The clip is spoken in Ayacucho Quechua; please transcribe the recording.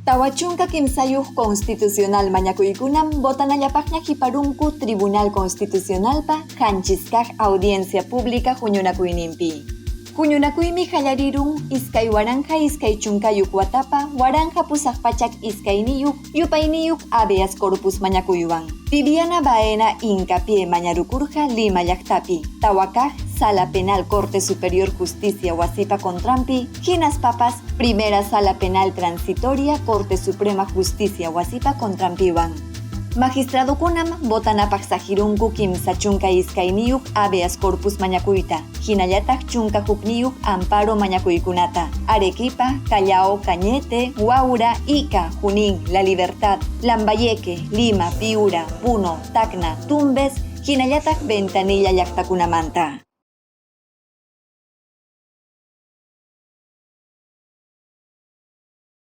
43 constitucional mañakuykunam votanallapaqña hiparunku Tribunal Constitucionalpa qanchis kaq audiencia pública huñunakuyninpi. Huñunakuymi qallarirun 2020 watapa 1802 yupayniyuq habeas corpus mañakuywan. Viviana Baena Hincapié mañarukurqa Lima llaqtapi, tawa kaq Sala Penal Corte Superior Justicia wasipa contranpi, hinaspapas Primera Sala Penal Transitoria Corte Suprema Justicia wasipa contranpiwan. Magistradukunam votanapaq saqirunku 32 habeas corpus mañakuyta, hinallataq 11 amparo mañakuykunata, Arequipa, Callao, Cañete, Huaura, Ica, Junín, La Libertad, Lambayeque, Lima, Piura, Puno, Tacna, Tumbes, hinallataq Ventanilla llaqtakunamanta.